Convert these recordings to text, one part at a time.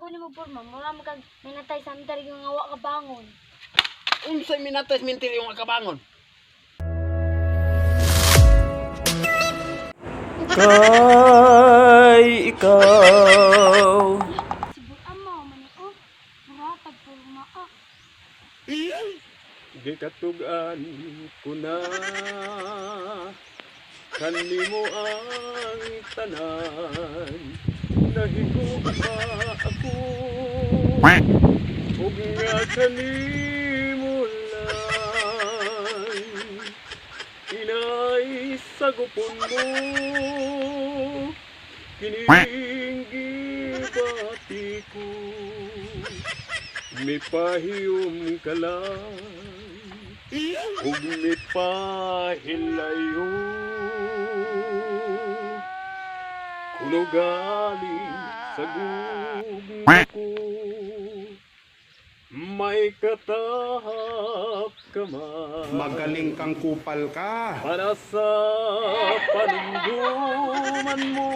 Unsa ni mo porma, mura man kag minatay sa cemetery nga wa ka bangon. Unsay minatay sa cemetery yung kabangon? Kay ikaw. Si Amaw man oh. Mura tag porma ah. Gikatugan ko na kanimo ang tanan. Nahigugma ako ug nga kanimo lang. Inay, sagupon mo kining gibati ko. Mipahiyom ka lang ug mipahilayo. Kuno galing sa gugma ko, may katahap ka man. Magaling kang kupal ka. Para sa panunduman mo,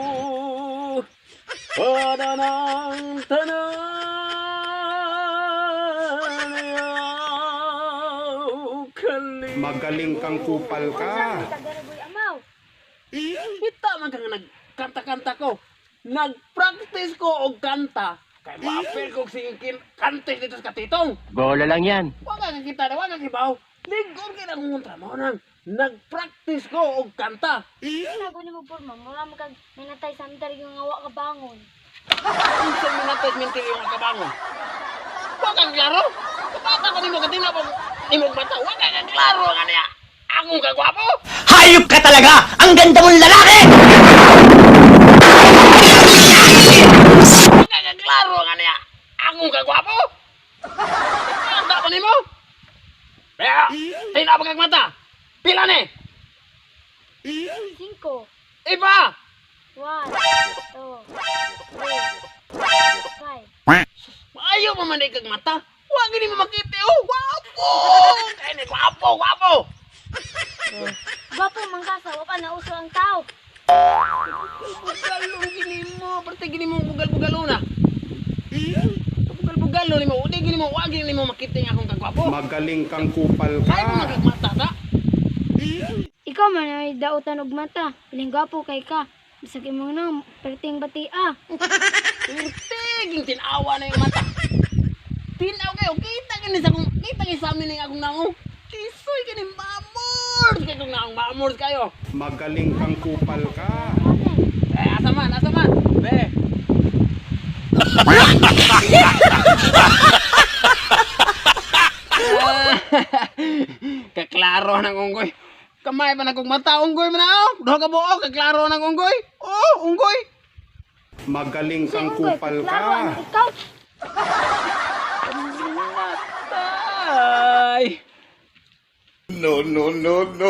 para ng tanan, ayaw kalimot. Magaling kang kupal Unsa ka. man tagaragoy, Amaw? Kita man kang nagkanta-kanta ko. Nag-practice ko og kanta. Kay maapil ko sige kante dito sa katitong. Bola lang yan. Wa ka kakita na, wa ka kibaw. Ligom kay nang kontra mo nang nag-practice ko og kanta. Unsa ni mo porma, mura man kag minatay sa cemetery nga wa ka bangon. Unsa minatay sa cemetery yung kabangon? Wa ka klaro? Bata ko nimo katina mo nimong bata. Wa ka klaro nga niya. Akong kagwapo. Hayop ka talaga! Ang ganda mong lalaki! Wa ka klaro nga niya. Akong kagwapo. Kanta ko nimo. Bea, tina pa kag mata. Pila ni? 5, Iba. 1, 2, 3, 5. Maayo pa man kag mata. Wa gini mo makita oh. Gwapo. Kay ni gwapo, gwapo. Gwapo man ka sa wa pa nauso ang tao. Bugalong gini mo, parte gini mo bugal-bugalo na. Bugal-bugalo ni mo, udi gini mo, wa gini mo makita nga akong kagwapo. Magaling kang kupal Ay mo ka. magmata ta. Ikaw man ay dautan og mata. Piling gwapo kay ka. Bisag imong nang perting bati ah. Tiging tinawa na yung mata. Tinaw kayo, kita gini sa akong, kita gini sa amin ang akong naong. Tisoy gini mamor kay kong naong mamor kayo. Magaling kang kupal ka. Eh, asa man, asa man. Be. Kaklaro ng unggoy. Kamay pa na kong mata, unggoy man ako. Duha ka buok, kaklaro ng unggoy. Oh, unggoy. Magaling Si kang Unggoy, kupal klaro ka. ang ikaw. Matay. No, no, no, no.